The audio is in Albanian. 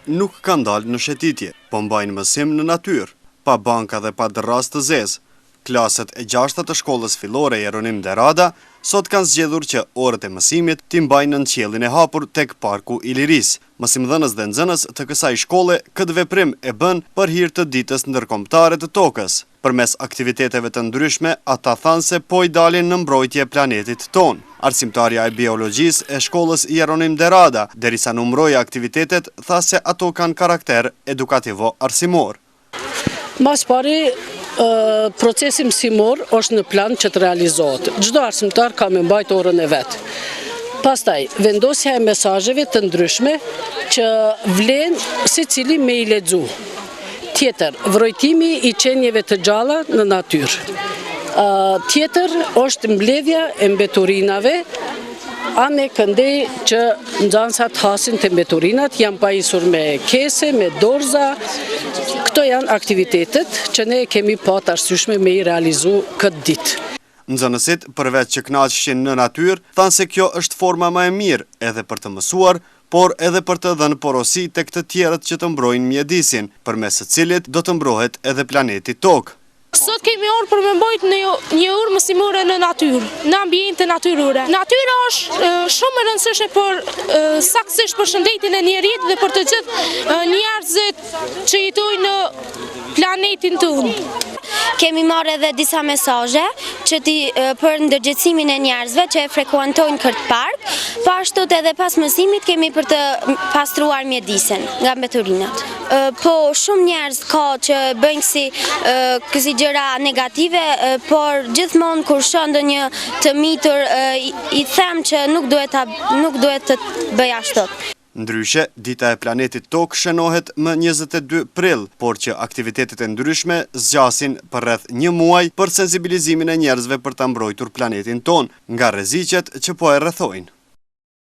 nuk kanë dalë në shëtitje, po mbajnë mësim në natyrë, pa banka dhe pa dërrasë të zezë. Klasët e gjashta të shkollës fillore Jeronim De Rada sot kanë zgjedhur që orët e mësimit t'i mbajnë nën qiellin e hapur tek Parku i Lirisë. Mësimdhënës dhe nxënës të kësaj shkolle këtë veprim e bënë për hir të Ditës Ndërkombëtare të Tokës. Përmes aktiviteteve të ndryshme, ata thanë se po i dalin në mbrojtje planetit tonë. Arsimtarja e biologjisë e shkollës Jeronim De Rada, derisa numëroi aktivitetet, tha se ato kanë karakter edukativo-arsimor. Ma s'pari, procesi mësimor është në plan që të realizohet. Çdo arsimtar ka me mbajt orën e vet. Pastaj, vendosja e mesazheve të ndryshme që vlen secili me i lexu. Tjetër, vrojtimi i qenieve të gjalla në natyrë. Tjetër është mbledhja e mbeturinave, anë e këndej që nxansat hasin te mbeturinat, janë pajisur me kese, me dorza, këto janë aktivitetet që ne kemi pa të arsyeshme me i realizu këtë ditë. Nxënësit, përveç që kënaqeshin në natyrë, thanë se kjo është forma më e mirë edhe për të mësuar, por edhe për të dhënë porosi tek të tjerët që të mbrojnë mjedisin, përmes së cilit do të mbrohet edhe planeti Tokë. Sot kemi ardhur për me mbajt një orë mësimore në natyrë, në ambiente natyrore. Natyra është shumë e rëndësishme për saktësisht për shëndetin e njerit dhe për të gjithë njerëzit që jetojnë në planetin tonë. Kemi marrë edhe disa mesazhe që ti për ndërgjegjësimin e njerëzve që e frekuentojnë këtë park, po ashtu edhe pas mësimit kemi për të pastruar mjedisin nga mbeturinat. Po shumë njerëz ka që bëjnë kësi kësi gjëra negative, por gjithmonë kur shoh ndonjë të mitur i them që nuk duhet ta nuk duhet të bëjë ashtu. Ndryshe, Dita e Planetit Tokë shënohet më 22 prill, por që aktivitetet e ndryshme zgjasin për rreth një muaj për sensibilizimin e njerëzve për ta mbrojtur planetin tonë nga rreziqet që po e rrethojnë.